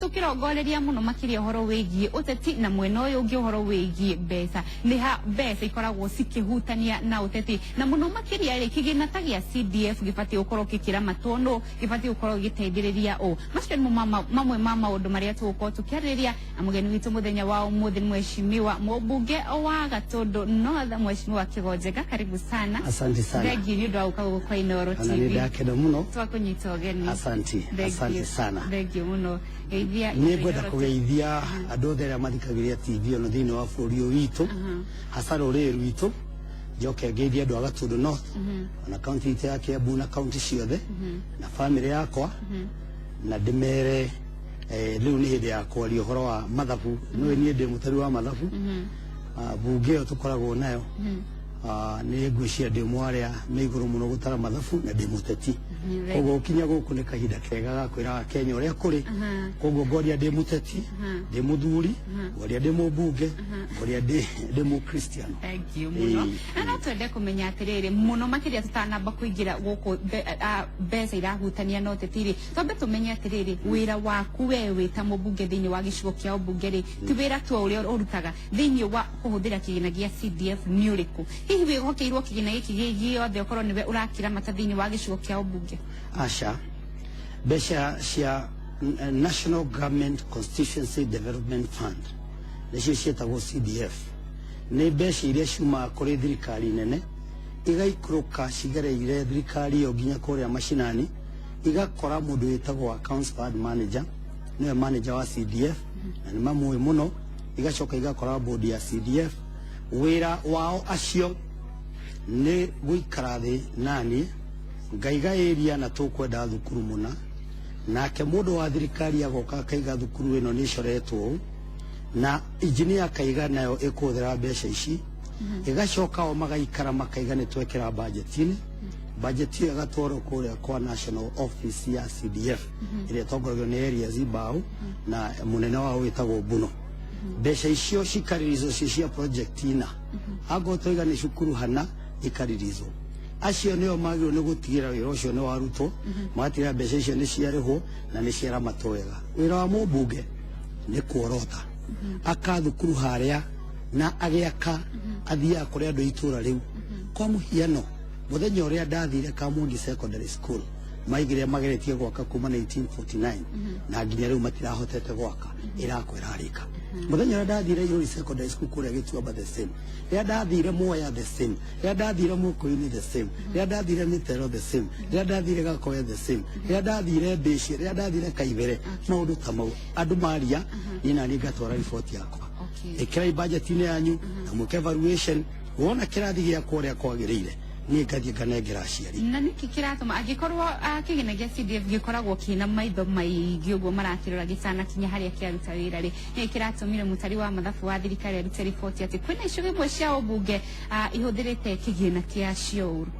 Tukirongoreria muno makiria uhoro wigie uteti na mwena uyu ungi uhoro wigie mbeca, ni ha mbeca ikoragwo cikihutania na uteti, na muno makiria ri kigina ta gia CDF gibati gukorwo kikiramatwo no gibati gukorwo giteithiriria u macio nimo mamwe ma maundu maria tugukorwo tukiarĩrĩria na mugeni witu muthenya wa umuthi ni Mheshimiwa Mũmbunge wa Gatundu North, Mheshimiwa Kĩgonjenga. Karibu sana. Asante sana. Thank you nĩ ũndũ wa gũka gũkũ kwa Inooro Ona nĩ TV. ndakena mũno. Twakunyita ũgeni. Asante. Thank Asante you. sana. Thank you mũno. Geithia. Nĩ ngwenda kũgeithia andũ othe arĩa mathikagĩrĩria TV ĩno thĩinĩ wa bũrũri ũyũ witũ, hasa rũrĩrĩ rwitũ. Njoke ngeithie andũ a Gatundu North ona kaunti itũ ya Kiambu na kaunti ciothe na bamĩrĩ yakwa, na ndĩmere rĩu nĩ hĩndĩ ya kwaria ũhoro wa mathabu. Nĩũĩ niĩ ndĩ mũtari wa mathabu. Bunge ĩyo tũkoragwo nayo, nĩ ngwĩciria ndĩ ũmwe wa arĩa me igũrũ mũno gũtara mathabu na ndĩ mũteti. Koguo gũkinya gũkũ nĩ kahinda kega ga kwĩra Akenya ũrĩa kũrĩ. Koguo ngwaria ndĩ mũteti, ndĩ mũthuri, ngwaria ndĩ mũmbunge, ngwaria ndĩ mũkristiano. Thank you muno. Na no twende kũmenya atĩrĩrĩ, mũno makĩria tũtanamba kũingĩra gũkũ mbeca irahutania na ũteti rĩ, twambe tũmenye atĩrĩrĩ, wĩra waku we wĩ ta mũmbunge thĩinĩ wa gĩcigo kĩa ũmbunge rĩ, ti wĩra tu o ũrĩa ũrutaga thĩinĩ wa kũhũthĩra kĩgĩna gĩa CDF nĩ ũrĩkũ? Hihi wĩhokeirwo kĩgĩna gĩkĩ gĩ gĩothe ũkorwo nĩwe ũrakĩramata thĩinĩ wa gĩcigo kĩa ũmbunge? Aca, mbeca cia National Government Constituency Development Fund, nĩcio ciĩtagwo CDF, nĩ mbeca iria ciumaga kũrĩ thirikari nene igaikũrũka cigereire thirikari ĩyo nginya kũrĩa macinani, igakora mũndũ wĩtagwo accounts fund manager, nĩwe manager wa CDF na nĩ mamũĩ mũno, igacoka igakora board ya CDF. Wĩra wao acio nĩ gũikara thĩ naniĩ ngaiga area na tũkwenda thukuru mũna, nake mũndũ wa thirikari agoka akaiga thukuru ĩno nĩ ĩcoretwo ũũ, na engineer akaiga nayo ĩkũhũthĩra mbeca ici. Ĩgacoka o magaikara makaiga nĩ twekĩra budget-inĩ. Budget ĩyo ĩgatwarwo kũrĩa kwa national office ya CDF ĩrĩa ĩtongoragio nĩ Elias Mbao na mũnene wao wĩtagwo Mbuno. Mbeca icio cikaririzwo ci cia project ina, angorwo twaiga nĩ cukuru hana, ikaririzwo. Acio nĩo magĩrĩirwo nĩ gũtigĩra wĩra ũcio nĩ warutwo, magatigĩra mbeca icio nĩ ciarĩhwo na nĩ ciaramatwo wega. Wĩra wa mũmbunge nĩ kuorota aka thukuru harĩa na agĩaka, athiaga kũrĩ andũ a itũra rĩu. Kwa mũhiano, mũthenya ũrĩa ndathire Kamwangi Secondary School, maigire mageretie gwaka kuma 1949 na nginya rĩu matirahotete gwaka, ĩrakwo ĩrarĩka. Mũthenya ũrĩa ndathire Irori Secondary School kũrĩa Gĩtuamba, the same. Rĩrĩa ndathire Mwea, the same. Rĩrĩa ndathire Mũkũyũ-inĩ, the same. Rĩrĩa ndathire Mĩtero, the same. Rĩrĩa ndathire Gakoe, the same. Rĩrĩa ndathire Mbĩci, rĩrĩa ndathire Kaibere, maũndũ ta mau. Andũ maria, niĩ naniĩ ngatwara riboti yakwa. Ĩkĩrai budget-inĩ yanyu na mwĩke evaluation, wona kĩrathi gĩakwa ũrĩa kwagĩrĩire, niĩ ngathiĩ nganengera aciari. Na nĩkĩ kĩratũma angĩkorwo kĩgĩna gĩa CDF gĩkoragwo kĩna maitho maingĩ ũguo marakĩrora gĩtanakinya harĩa kĩaruta wĩra rĩ, nĩkĩ kĩratũmire mũtari wa mathabu wa thirikari arute riboti atĩ kwĩna icigo imwe cia ũmbunge ihũthĩrĩte kĩgĩna kĩacio ũru?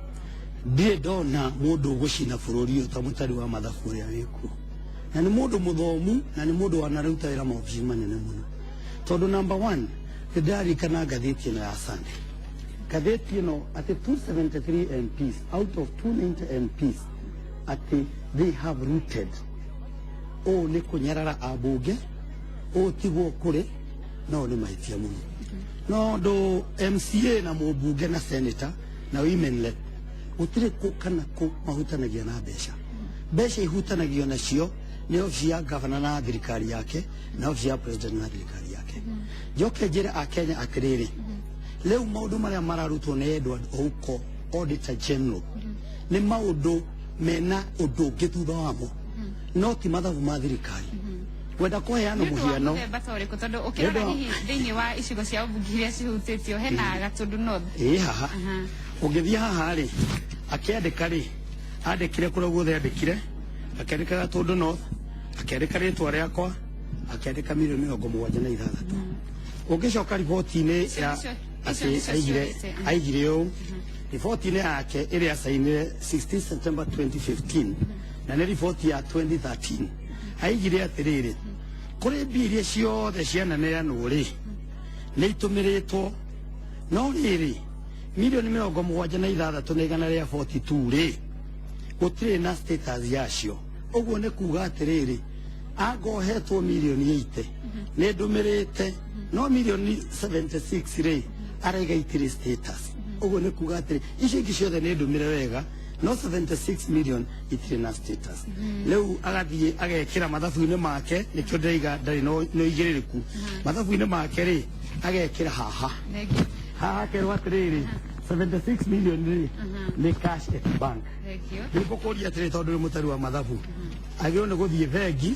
Ndirĩ ndona mũndũ ũgũcina bũrũri ũyũ ta mũtari wa mathabu ũrĩa wĩkuo, na nĩ mũndũ mũthomu na nĩ mũndũ wanaruta wĩra maobici manene mũno. Tondũ number one, nĩ ndĩraririkana ngathĩti ĩno ya Sunday, ngathĩti ĩno atĩ 273 MPs out of 290 MPs atĩ they have rooted. Ũũ nĩ kũnyarara ambunge, ũũ tiguo kũrĩ no nĩ mahĩtia mũno. No ndũ MCA na mũmbunge na senator na women rep gũtirĩ kũ kana kũ mahutanagia na mbeca. Mbeca ihutanagio nacio nĩ obici ya gavana na thirikari yake na obici ya president na thirikari yake. Njoke njĩre Akenya atĩrĩrĩ, rĩu maũndũ marĩa mararutwo nĩ Edward Ouko, Auditor General, nĩ maũndũ mena ũndũ ũngĩ thutha wamo, no ti mathabu ma thirikari. Ngwenda kũheana Nĩ ũndũ wa mũhiano. Mũthemba ta ũrĩkũ? Tondũ ũkĩrora hihi thĩinĩ wa icigo cia ũmbunge iria cihutĩtio hena Gatundu North. Ĩĩ, haha ũngĩthiĩ haha rĩ, akĩandĩka rĩ, andĩkire kũrĩa guothe andĩkire, akĩandĩka Gatundu North, akĩandĩka rĩtwa rĩakwa, akĩandĩka mirioni 76. Ũngĩcoka riboti-inĩ ya Icio atĩ nĩcio aigire ciorĩte. Aigire ũũ riboti-inĩ yake ĩrĩa acainire 16 September 2015, na nĩ riboti ya 2013, aigire atĩrĩrĩ, kũrĩ mbia iria ciothe ciananeanwo rĩ, nĩ itũmĩrĩtwo, no rĩrĩ, mirioni 76 na 142 rĩ, gũtirĩ na status yacio. Ũguo nĩ kuga atĩrĩrĩ, Anga ũhetwo mirioni 80 nĩ ndũmĩrĩte, no mirioni 76 rĩ, araiga itirĩ status. Ũguo nĩ kuga atĩrĩ, icio ingĩ ciothe nĩ ndũmĩre wega, no 76 million itirĩ na status. Rĩu agathiĩ agekĩra mathabu-inĩ make, nĩkĩo ndĩraiga ndarĩ na ũigĩrĩrĩku mathabu-inĩ make rĩ, agekĩra haha. Thank you. Haha akerwo atĩrĩrĩ, 76 million rĩ, nĩ cash at bank. Thank you. Nĩ ngũkũria atĩrĩ, tondũ nĩ mũtari wa mathabu, agĩrĩirwo nĩ gũthiĩ bengi,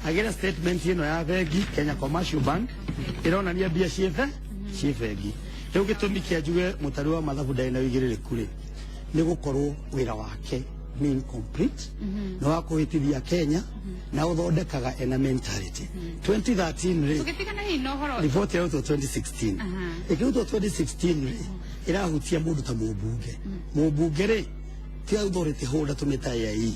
agĩre statement ĩno ya bengi, Kenya Commercial Bank, ĩronania mbia ciĩ bengi. Rĩu gĩtũmi kĩa njuge mũtari wa mathabu ndarĩ na ũigĩrĩrĩku rĩ, nĩ gũkorwo wĩra wake nĩ incomplete, nĩ wa kũhĩtithia Kenya na ũthondekaga ena mentality. 2013 rĩ, Tũgĩtigana hihi na ũhoro riboti yarutwo 2016. Ĩkĩrutwo 2016 rĩ, ĩrahutia mũndũ ta mũmbunge. Mũmbunge rĩ, ti authority holder tũmĩta AIE,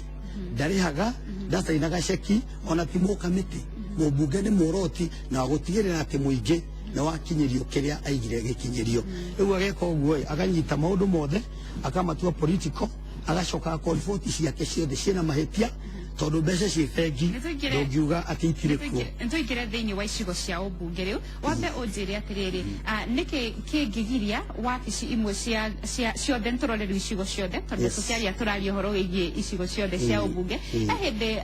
ndarĩhaga, ndacainaga ceki, ona ti mũkamĩtĩ. Mũmbunge nĩ muoroti na wa gũtigĩrĩra atĩ mũingĩ nĩ wakinyĩrio kĩrĩa aigire gĩkinyĩrio. Rĩu ageka ũguo ĩ, akanyita maũndũ mothe akamatua political, agacoka akora riboti ciake ciothe ciĩna mahĩtia, tondũ mbeca ciĩ bengi, ndũngiuga atĩ itirĩ kuo. Nĩtũingĩre thĩinĩ wa icigo cia ũmbunge. Rĩu wambe ũnjĩre atĩrĩrĩ, nĩkĩ kĩngĩgiria wabici imwe cia ciothe, nĩtũrore rĩu icigo ciothe, tondũ tũkĩaria tũraria ũhoro wĩgiĩ icigo ciothe cia ũmbunge. He hĩndĩ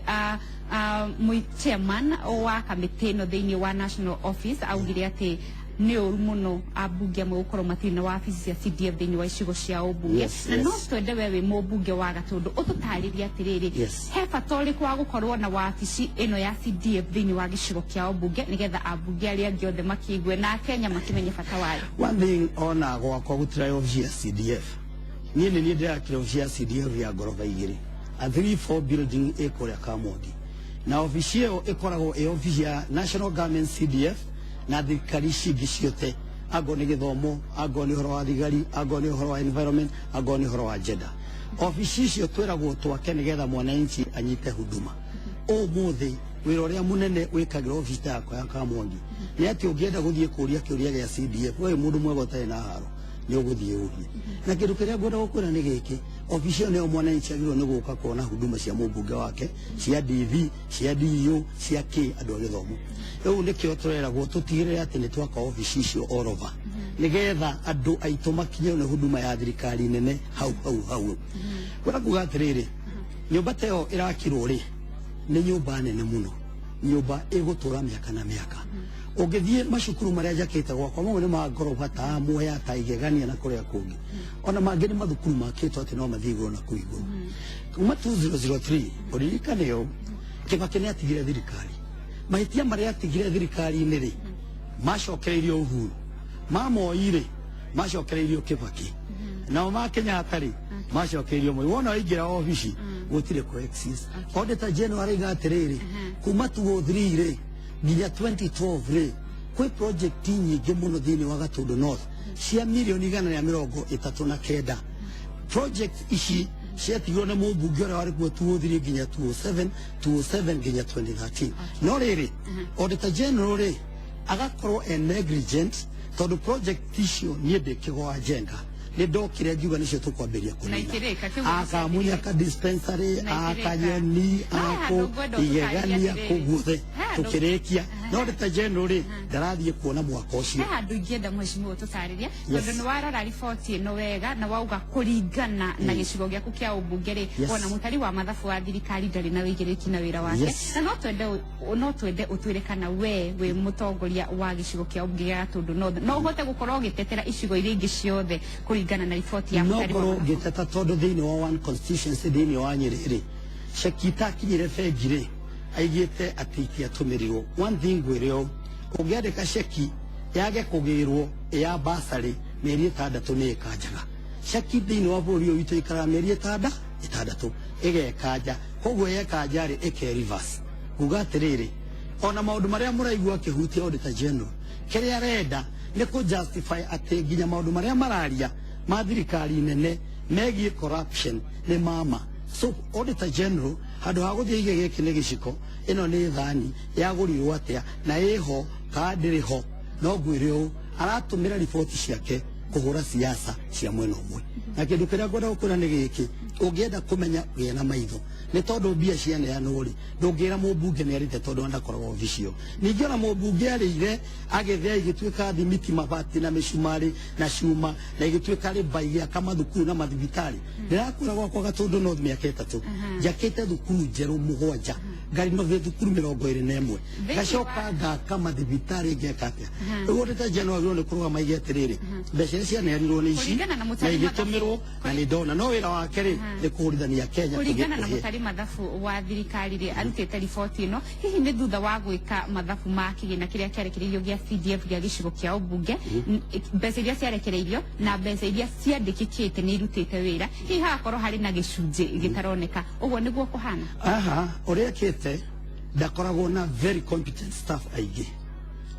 chairman wa kamĩtĩ ĩno thĩinĩ wa national office augire atĩ nĩ ũru mũno ambunge amwe gũkorwo matirĩ na wabici cia CDF thĩinĩ wa icigo cia ũmbunge. Na no twende we wĩ mũmbunge wa Gatũndũ ũtũtarĩrie atĩrĩrĩ, he bata ũrĩkũ wa gũkorwo na wabici ĩno ya CDF thĩinĩ wa gĩcigo kĩa ũmbunge, nĩgetha ambunge arĩa angĩ othe makĩigue na Akenya makĩmenye bata wayo? One thing, ona gwakwa gũtirĩ obici ya CDF. Niĩ nĩ niĩ ndĩrakire obici ya CDF ya ngoroba igĩrĩ, a 3 4 building ĩ kũrĩa Kamwangi, na obici ĩyo ĩkoragwo ĩ obici ya national government CDF na thirikari ici ingĩ ciothe, angorwo nĩ gĩthomo, angorwo nĩ ũhoro wa thigari, angorwo nĩ ũhoro wa environment, angorwo nĩ ũhoro wa gender. Obici icio twĩragwo twake nĩgetha mwananchi anyite huduma. Ũmũthĩ wĩra ũrĩa mũnene wĩkagĩra obici ta yakwa ya Kamwangi nĩ atĩ ũngĩenda gũthiĩ kũria kĩũria gĩa CDF, we wĩ mũndũ mwega ũtarĩ na haro, nĩ ũgũthiĩ ũrie. Na kĩndũ kĩrĩa ngwenda gũkwĩra nĩ gĩkĩ, obici ĩyo nĩyo mwananchi agĩrĩirwo nĩ gũka kuona huduma cia mũmbunge wake, cia DV, cia DEO, cia K, andũ a gĩthomo. Rĩu nĩkĩo tũreragwo tũtigĩrĩre atĩ nĩ twaka obici icio all over, nĩgetha andũ aitũ makinyĩrwo nĩ huduma ya thirikari nene hau hau hau. Kwenda kuga atĩrĩrĩ, nyũmba ta ĩyo ĩrakirwo rĩ, nĩ nyũmba nene mũno, nyũmba ĩgũtũra mĩaka na mĩaka. Ũngĩthiĩ macukuru marĩa njakĩte gwakwa, mamwe nĩ ma ngoroba ta Mwea, ta Igegania na kũrĩa kũngĩ, ona mangĩ nĩ mathukuru makĩtwo atĩ no mathiĩ igũrũ na kũu igũrũ. Kuma 2003, ũririkane ũũ, Kĩbakĩ nĩ atigire thirikari. Mahĩtia marĩa atigire thirikari-inĩ rĩ, macokereirio Uhuru, ma Moi rĩ, macokereirio Kĩbakĩ, nao ma Kenyatta rĩ, macokereirio Moi. Wona waingĩra obici gũtirĩ ko exist. Auditor General araiga atĩrĩrĩ, kuma 2003 rĩ nginya 2012 rĩ, kwĩ project nyingĩ mũno thĩinĩ wa Gatũndũ North cia mirioni 139. Project ici ciatigirwo nĩ mũmbunge ũrĩa warĩ kuo 2003 nginya 2007, 2007 nginya 2013. No rĩrĩ, Auditor General rĩ, agakorwo e negligent, tondũ project icio niĩ ndĩ kĩgoa njenga nĩ ndokire ngiuga nĩcio tũkwambĩrĩria Na kũnina. ikĩrĩka, kĩu nĩcio Akamunyaka dispensary, Na ikĩrĩka. akanyoni, No he akũ handũ ngwenda ũtũtarĩrie igegania, atĩrĩrĩ. kũ guothe He handũ- tũkĩrĩkia. No Auditor General rĩ, ndarathiĩ kuona mwaka He ũcio. handũ ingĩenda mheshimiwa ũtũtarĩrie, Yes. tondũ nĩ warora riboti ĩno wega na wauga kũringana na gĩcigo gĩaku kĩa ũmbunge rĩ, wona mũtari wa mathabu wa thirikari ndarĩ na wĩigĩrĩrĩki na wĩra wake. Na no twende ũtwĩre kana we wĩ mũtongoria wa gĩcigo kĩa ũmbunge gĩa Gatũndũ North no ũhote gũkorwo ũgĩtetera icigo iria ingĩ ciothe kũringana na riboti ya No mũtari wa ngorwo mathabu. ngĩteta, tondũ thĩinĩ wa one constituency thĩinĩ wa Nyĩrĩ rĩ, ceki itakinyire bengi rĩ, aigĩte atĩ itiatũmĩrirwo. One thing ngwĩre ũũ, ũngĩandĩka ceki yage kũgĩrwo ya basarĩ mĩeri 6 nĩ ĩkanjaga. Ceki thĩinĩ wa bũrũri ũyũ witũ ikaraga mĩeri 6 ĩgekanja. Koguo yekanja rĩ, ĩke reverse. Kuga atĩrĩrĩ, ona maũndũ marĩa mũraigua akĩhutia Auditor General, kĩrĩa arenda nĩ kũ justify atĩ nginya maũndũ marĩa mararia ma thirikari nene megiĩ corruption nĩ mama. So Auditor General handũ ha gũthiĩ ige gĩkĩ nĩ gĩciko, ĩno nĩ thani, yagũrirwo atĩa na ĩho kana ndĩrĩ ho, no ngwĩre ũũ, aratũmĩra riboti ciake kũhũra siasa cia mwena ũmwe. Na kindu kiria ngwenda gukwira ni giki, ungienda kumenya gĩa na maitho nĩ tondũ mbia cianeanwo rĩ, ndũngĩra mũmbunge nĩ arĩte tondũ ndakoragwo obici ĩyo. Ningĩ ona mũmbunge arĩire agĩthĩa igĩtuĩka thimiti, mabati na mĩcumarĩ na cuma na igĩtuĩka rĩmba igĩaka mathukuru na mathibitarĩ. Ndĩrakwĩra gwakwa Gatũndũ North mĩaka 3 njakĩte thukuru njerũ 7, ngarenovate thukuru 21, ngacoka ngaka mathibitarĩ, ngeka atĩa. Rĩu Auditor General agĩrĩirwo nĩ kũrũgama aige atĩrĩrĩ, mbeca iria cianeanirwo nĩ ici Kũringana na na mũtari igĩtũmĩrwo na nĩ ndona no wĩra wake rĩ nĩ kũhũrithania Kenya. Kũringana na kũgĩe. Mũtari mathabu wa thirikari rĩ, arutĩte riboti ĩno hihi nĩ thutha wa gwĩka mathabu ma kĩgĩna kĩrĩa kĩarekereirio gĩa CDF gĩa gĩcigo kĩa ũmbunge, mbeca iria ciarekereirio na mbeca iria ciandĩkĩkĩte nĩ irutĩte wĩra, hihi hagakorwo harĩ na gĩcunjĩ gĩtaroneka. Ũguo nĩguo kũhana? Aha, ũrĩa ekĩte, ndakoragwo na very competent staff aingĩ.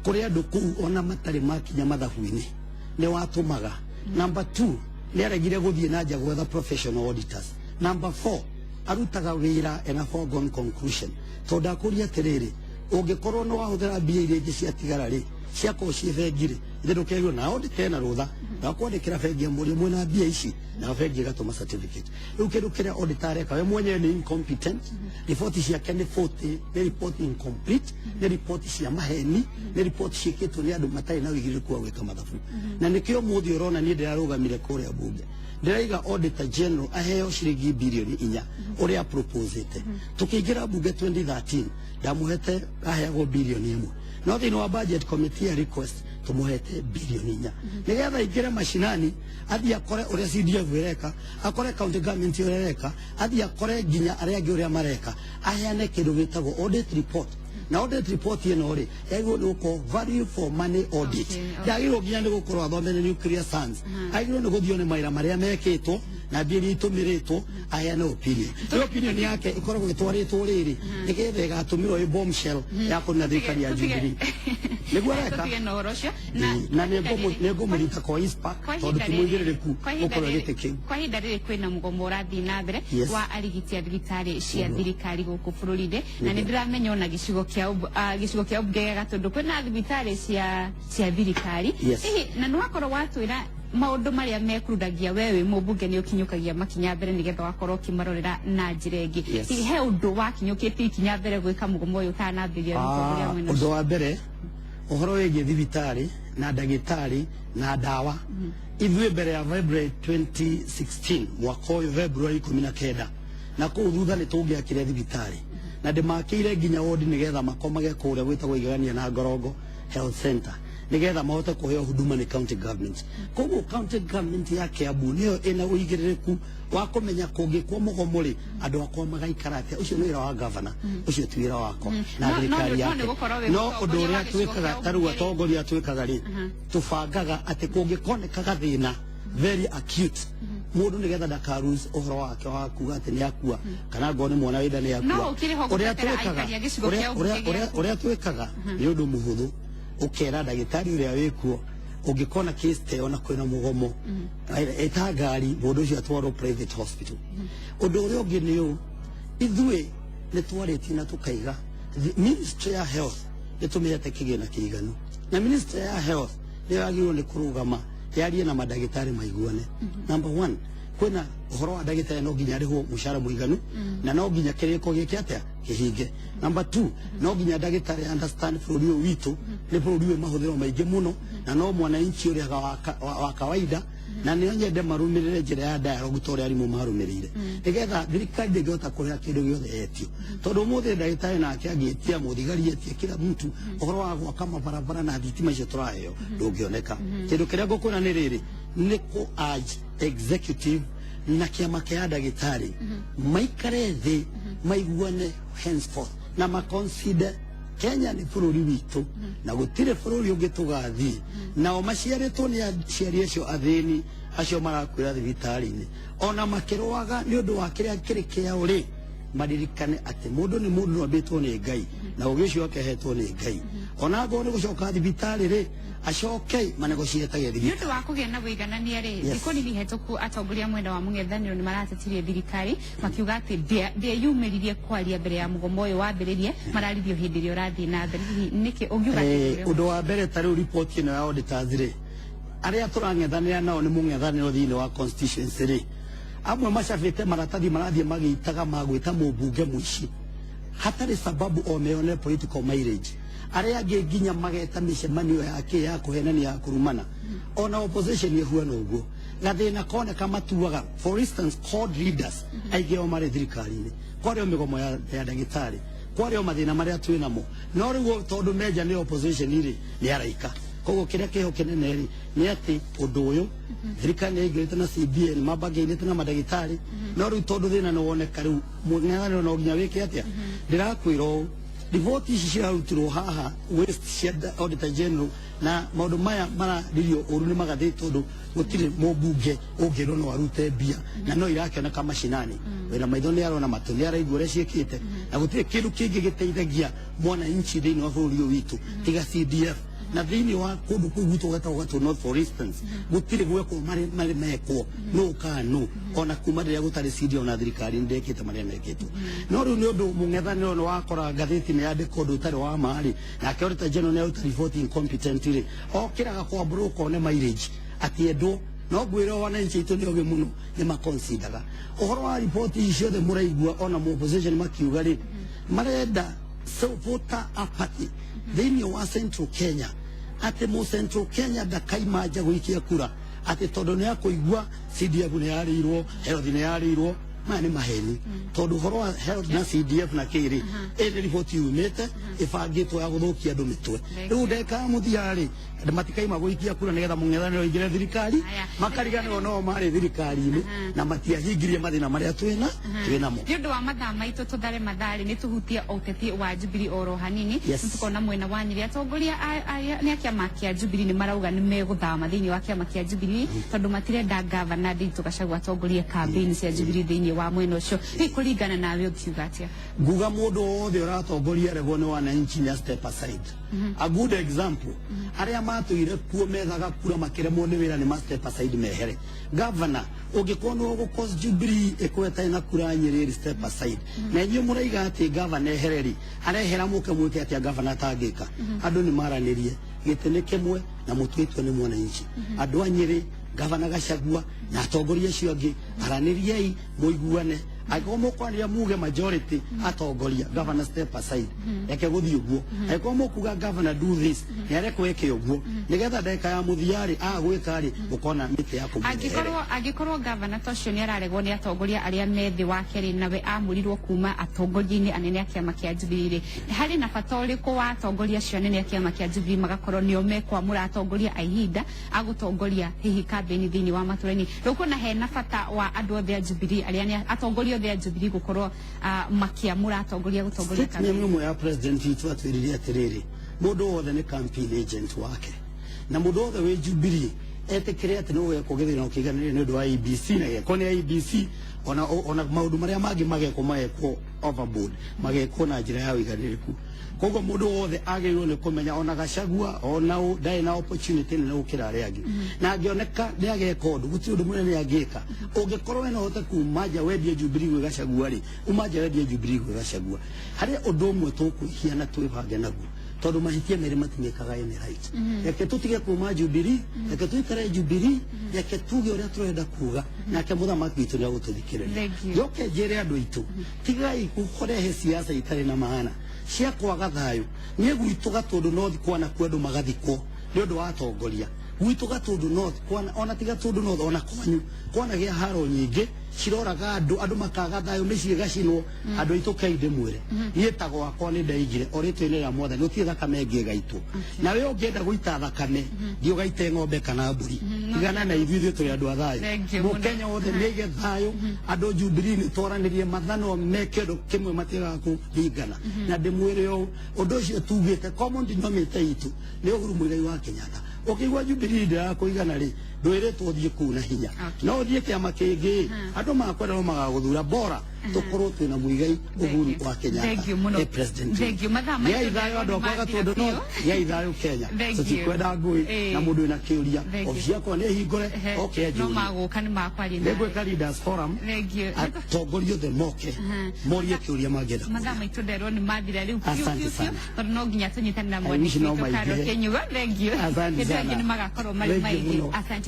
Kũrĩ andũ kũu ona matarĩ makinya mathabu-inĩ nĩ watũmaga. Number 2, nĩ aregire gũthiĩ na nja gwetha professional auditors. Number 4, arutaga wĩra ena foregone conclusion, tondũ akũria atĩrĩrĩ, ũngĩkorwo nĩ wahũthĩra mbia iria ingĩ ciatigara rĩ, ciakorwo ciĩ bengi rĩ, ithe ndũkerirwo na audit ena rũtha na kwandĩkĩra bengi amũrie mwĩna mbia ici, na bengi ĩgatũma certificate. Rĩu kĩndũ kĩrĩa auditor areka we mwenyewe nĩ incompetent. Riboti ciake nĩ 40, nĩ report incomplete, nĩ report cia maheni, nĩ report ciĩkĩtwo nĩ andũ matarĩ na ũigĩrĩrĩku wa gwĩka mathabu. Na nĩkĩo mũthĩ ũrona niĩ ndĩrarũgamire kũrĩa bunge ndĩraiga Auditor General aheo ciringi birioni 4 ũrĩa proposete. Tũkĩingĩra bunge 2013 ndamũhete aheagwo birioni 1, no thĩinĩ wa budget committee ya request tũmũhete birioni 4 nĩgetha aingĩre mashinani, athiĩ akore ũrĩa CDF ĩreka, akore county government ũrĩa ĩreka, athiĩ akore nginya arĩa angĩ ũrĩa mareka, aheane kĩndũ gĩtagwo audit report. Na audit report ĩno rĩ, yagĩrĩirwo nĩ gũkorwo value for money audit. Ndagĩrĩirwo nginya nĩ gũkorwo athomere nuclear science, agĩrĩirwo nĩ gũthiĩ one mawĩra marĩa mekĩtwo na mbia iria itũmĩrĩtwo, aheane opinion. Rĩu opinion yake ĩkoragwo ĩtwarĩtwo rĩrĩ nĩgetha ĩgatũmĩrwo ĩ bombshell ya kũnina thirikari ya Jubilee, nĩguo areka. Tũtige na ũhoro ũcio. Na nĩ ngũmũruta kwa ICPAK tondũ ti mũigĩrĩrĩku gũkorwo gĩtĩ kĩu. Kwa ihinda rĩrĩ kwĩna mũgomo ũrathiĩ na mbere wa arigiti a thibitarĩ cia thirikari gũkũ bũrũri-inĩ, na nĩ ndĩramenya ona gĩcigo kĩa ũmbunge gĩa Gatũndũ kwĩna thibitarĩ cia thirikari. Hihi na nĩ wakorwo watwĩra maũndũ marĩa mekururagia, we wĩ mũmbunge nĩ ũkinyũkagia makinya mbere nĩgetha wakorwo ũkĩmarorera na njĩra ĩngĩ. Hihi he ũndũ wakinyũkĩtie ikinya mbere gwĩka mũgomo ũyũ ũtanambĩrĩria mũtongoria mwena Ũndũ ũcio? Wa mbere, ũhoro wĩgiĩ thibitarĩ na ndagĩtarĩ na ndawa, ithuĩ mbere ya February 2016, mwaka ũyũ February 19 na kũu thutha, nĩ tũngĩakire thibitarĩ na ndĩmakĩire nginya wodi nĩgetha makomage kũrĩa gwĩtagwo Igegania na Ngorongo Health Center nĩgetha mahote kũheo huduma nĩ county government. Koguo county government ya Kiambu nĩyo ĩna ũigĩrĩrĩku wa kũmenya kũngĩkwo mũgomo rĩ, andũ akwa magaikara atĩa. Ũcio nĩ wĩra wa governor, ũcio ti wĩra wakwa na thirikari No yake. nĩ gũkorwo wĩ No ũndũ mũtongoria ũrĩa wa gĩcigo twĩkaga kĩa ta rĩu ũmbunge rĩ. atongoria twĩkaga rĩ, tũbangaga atĩ kũngĩkoneka gathĩna very acute, mũndũ nĩgetha ndakaruse ũhoro wake wa kuga atĩ nĩ akua kana ngorwo nĩ mwana wĩnda nĩ akua. No ũkĩrĩ ho Ũrĩa gũtetera twĩkaga aikari a gĩcigo kĩa ũmbunge gĩaku. Ũrĩa twĩkaga nĩ ũndũ mũhũthũ, ũkera ndagĩtarĩ ũrĩa wĩkuo, ũngĩkona case ta ĩyo na kwĩna mũgomo, ĩta ngari mũndũ ũcio atwarwo private hospital. Ũndũ ũrĩa ũngĩ nĩ ũũ, ithuĩ nĩ twarĩtie na tũkaiga the Ministry ya Health nĩ tũmĩhete kĩgĩna kĩiganu, na Ministry ya Health nĩyo yagĩrĩirwo nĩ kũrũgama yarie na mandagĩtarĩ maiguane. Number one, kwĩna ũhoro wa ndagĩtarĩ no nginya arĩhwo mũcara mũiganu na no nginya kĩrĩko gĩke atĩa kĩhinge. Number two, no nginya ndagĩtarĩ understand bũrũri ũyũ witũ nĩ bũrũri wĩ mahũthĩro maingĩ mũno na no mwananchi ũrĩhaga wa kawaida, na nĩo nyende marũmĩrĩre njĩra ya dialogue ta ũrĩa arimũ marũmĩrĩire, nĩgetha thirikari ndĩngĩhota kũrĩha kĩndũ gĩothe etio, tondũ ũmũthĩ ndagĩtarĩ nake angĩtia, mũthigari etie, kila mtu, ũhoro wa gwaka mabarabara na thitima icio tũraheo ndũngĩoneka. Kĩndũ kĩrĩa ngũkwĩra nĩ rĩrĩ, nĩ kũ urge executive na kĩama kĩa ndagĩtarĩ maikare thĩ maiguane henceforth na maconsider Kenya nĩ bũrũri witũ na gũtirĩ bũrũri ũngĩ tũgathiĩ. Nao maciarĩtwo nĩ aciari acio athĩni acio marakuĩra thibitarĩ-inĩ ona makĩrũaga nĩ ũndũ wa kĩrĩa kĩrĩ kĩao rĩ, maririkane atĩ mũndũ nĩ mũndũ no ambĩtwo nĩ Ngai na ũgĩ ũcio akehetwo nĩ Ngai. Ona ngorwo nĩ gũcoka thibitarĩ rĩ, acoke manegotiatage Nĩ thibitarĩ. Ũndũ wa kũgĩa na wĩiganania rĩ, thikũ nini hetũku atongoria mwena wa mũng'ethanĩro nĩ maratetirie thirikari makiuga atĩ ndĩeyumĩririe kwaria mbere ya mũgomo ũyũ wambĩrĩrie, mararirio hĩndĩ ĩrĩa ũrathiĩ na mbere. Hihi nĩkĩ ũngiuga atĩ Ũndũ wa mbere, ta rĩu riboti ĩno ya auditors rĩ, Arĩa tũrang'ethanĩra nao nĩ mũng'ethanĩro thĩinĩ wa constituency rĩ, amwe macabĩte maratathi marathiĩ magĩitaga magwĩta mũmbunge mũici hatarĩ sababu, o meyone political mileage. Arĩa angĩ nginya mageta mĩcemanio ya kĩ ya kũhenania, ya kũrumana. Ona opposition ĩhuana ũguo, gathĩna koneka matuaga. For instance, CORD leaders aingĩ ao marĩ thirikari-inĩ, kwarĩ o mĩgomo ya ndagĩtarĩ, kwarĩ o mathĩna marĩa twĩ namo, no rĩu tondũ menja nĩ opposition rĩ, nĩ araika. Koguo kĩrĩa kĩho kĩnene rĩ, nĩ atĩ ũndũ ũyũ thirikari nĩ ĩingĩrĩte na CBA, nĩ mambangĩinĩte na mandagĩtarĩ, no rĩu tondũ thĩna nĩ woneka, rĩu mũng'ethanĩro no nginya wĩke atĩa? Ndĩrakwĩra ũũ, riboti ici cirarutirwo haha, waste cia Auditor General na maũndũ maya mararirio ũru nĩ magathĩ, tondũ gũtirĩ mũmbunge ũngĩrwo no arute mbia na no irakĩoneka macinani. Wĩna maitho nĩ arona, matũ nĩ araigua ũrĩa ciĩkĩte, na gũtirĩ kĩndũ kĩngĩ gĩteithagia mwananchi thĩinĩ wa bũrũri ũyũ witũ tiga CDF. Na thĩinĩ wa kũndũ kũu gwitũ gwetagwo Gatũ North, for instance, gũtirĩ gwekwo marĩ marĩ mekwo nũ kana nũ, ona kuma rĩrĩa gũtarĩ CDF, ona thirikari nĩ ndekĩte marĩa mekĩtwo. No rĩu nĩ ũndũ mũng'ethanĩro nĩ wakora ngathĩti nĩ yandĩkwo ũndũ ũtarĩ wa ma rĩ, nake Auditor General nĩ aruta report incompetent rĩ, okĩraga kwambũrwo ũkone mileage atiendwo. No ngwĩre wananchi aitũ nĩ ogĩ mũno, nĩ maconsideraga ũhoro wa riboti ici ciothe mũraigua. Ona mu opposition makiuga rĩ, marenda so voter apathy thĩinĩ wa Central Kenya, atĩ mu Central Kenya ndakaima nja gũikia kura atĩ tondũ nĩ akũigua CDF nĩ yarĩirwo, health nĩ yarĩirwo. Maya nĩ maheni, tondũ ũhoro wa health na CDF na kĩrĩ ĩ nĩ riboti yumĩte ĩbangĩtwo ya gũthũkia andũ mĩtwe. Rĩu ndeka ya mũthia rĩ, matikaima gũikia kura nĩgetha mũng'ethanĩro ingĩre thirikari. Aya. Makariganĩrwo no marĩ thirikari-inĩ na matiahingirie mathĩna marĩa twĩna twĩnamo. Nĩ ũndũ wa mathaa maitũ, tũthare matharĩ nĩ tũhutie ũteti wa Jubilee oro hanini. Yes. Nĩ tukona mwena wa Nyĩrĩ atongoria nĩ a kĩama kĩa Jubilee nĩ marauga nĩ megũthama thĩinĩ wa kĩama kĩa Jubilee tondũ matirenda gavana Ndiritu Gachagua atongorie campaign cia Jubilee thĩinĩ wa mwena ũcio. Hihi kũringana nawe ũngiuga atĩa? Nguga mũndũ wothe ũratongoria regwo nĩ wananchi nĩ step aside. A good example, arĩa matũire kuo methaga kura makĩremwo nĩ wĩra, nĩ ma step aside mehere. Governor ũngĩkorwo nĩ ũgũ Jubilee ĩkorwo ĩtarĩ na kura Nyĩrĩ, step aside. Na inyuĩ mũraiga atĩ governor ehere rĩ, arehera mũke mwĩke atĩa governor atangĩka? Andũ nĩ maranĩrie, gĩtĩ nĩ kĩmwe na mũtuĩtwo nĩ mwananchi. Andũ a Nyĩrĩ, gavana Gachagua na atongoria acio angĩ, aranĩriei mũiguane. Angĩkorwo mũkwanĩria muge majority atongoria, governor step aside, reke gũthiĩ ũguo. Angĩkorwo mũkuga governor do this, nĩ arekwo eke ũguo, nĩgetha ndagĩka ya mũthia rĩ, agwĩka rĩ, mũkona mĩtĩ ya kũmũrehere. Angĩkorwo gavana ta ũcio nĩ araregwo nĩ atongoria arĩa me thĩ wake rĩ, nawe amũrirwo kuma atongoria-inĩ anene a kĩama kĩa Jubilee rĩ, harĩ na bata ũrĩkũ wa atongoria acio anene a kĩama kĩa Jubilee magakorwo nĩo mekwamũra atongoria a ihinda agũtongoria hihi kambĩni thĩinĩ wa matũra-inĩ? Rĩu kuona hena bata wa andũ othe a Jubilee, arĩa nĩ atongoria othe a Jubilee, gũkorwo makĩamũra atongoria gũtongoria statement kambĩni. Ĩmwe ya president witũ atwĩrire atĩrĩrĩ, mũndũ wothe nĩ campaign agent wake, na mũndũ wothe wĩ Jubilee etĩkĩre atĩ nĩ ũgekwo gĩthurano kĩiganĩire nĩ ũndũ wa IEBC, na gĩekwo nĩ IEBC, ona maũndũ marĩa mangĩ magekwo, magekwo overboard, magekwo na njĩra ya ũiganĩrĩku. Koguo mũndũ wothe agĩrĩirwo nĩ kũmenya ona Gachagua ona ũ ndarĩ na opportunity nene gũkĩra arĩa angĩ, na angĩoneka nĩ ageka ũndũ, gũtirĩ ũndũ mũnene angĩka. Ũngĩkorwo we no ũhote kuma nja wendie Jubilee gwĩ Gachagua rĩ, uma nja wendie Jubilee gwĩ Gachagua. Harĩ ũndũ ũmwe tũkwĩhia na twĩbange naguo, tondũ mahĩtia merĩ matimĩkaga any right. Reke tũtige kuma Jubilee, reke tũikare Jubilee, reke tuge ũrĩa tũrenda kuga, nake mũthamaki witũ nĩ agũtũthikĩrĩria. Thank you. Njoke njĩre andũ aitũ, tigai kũrehe siasa itarĩ na maana cia kwaga thayũ. Niĩ gwitũ Gatũndũ North kwanakuo andũ magathikwo nĩ ũndũ wa atongoria. Gwitũ Gatũndũ North kwana, ona ti Gatũndũ North, ona kwanyu kwanagĩa haro nyingĩ ciroraga andũ, andũ makaga thayũ, mĩciĩ ĩgacinwo. Andũ aitũ, kei ndĩmwĩre, niĩ ta gwakwa nĩ ndaigire o rĩtwa-inĩ rĩa Mwathani, gũtirĩ thakame ĩngĩ ĩgaitwo. Nawe ũngĩenda gũita thakame, thiĩ ũgaite ng'ombe kana mbũri, tigana na ithuĩ, ithuĩ tũrĩ andũ a thayũ. Thank you mũno. Mũkenya wothe nĩ aige thayũ. Andũ Jubilee nĩ twaranĩrie mathanwa me kĩndũ kĩmwe, matiagaga kũringana. Na ndĩmwĩre ũũ, ũndũ ũcio tugĩte common denominator itũ nĩ Uhuru Muigai wa Kenyatta. Ũkĩigua Jubilee ndĩrakũigana rĩ, Ndwĩrĩtwo ũthiĩ kũu na hinya. No ũthiĩ kĩama kĩngĩ, andũ makwenda no magagũthura, bora tũkorwo twĩna Muigai Uhuru wa Kenyatta Thank you mũno. e president. Thank you. Mathaa Gĩai maitũ thayũ, andũ akwa nĩmathira Gatũndũ biũ. North, gĩai thayũ Kenya. Thank you. Tũtikwenda ngũĩ na mũndũ wĩna kĩũria, Thank you. obici yakwa nĩ hingũre, oke No anjũrie. Magũka nĩ makwaria nawe. Nĩngwĩka leaders forum, Thank you. atongoria othe moke morie kĩũria mangĩenda. Mathaa maitũ nderwo nĩ mathira rĩu biũ Asante biũ biũ, sana. tondũ no nginya tũnyitane na I wish mwandĩki no witũ Karo maingĩhe. Kĩnyua. Thank you. Asante Hĩndĩ ĩyo ĩngĩ sana. nĩ magakorwo marĩ Thank you maingĩ. mũno. Asante.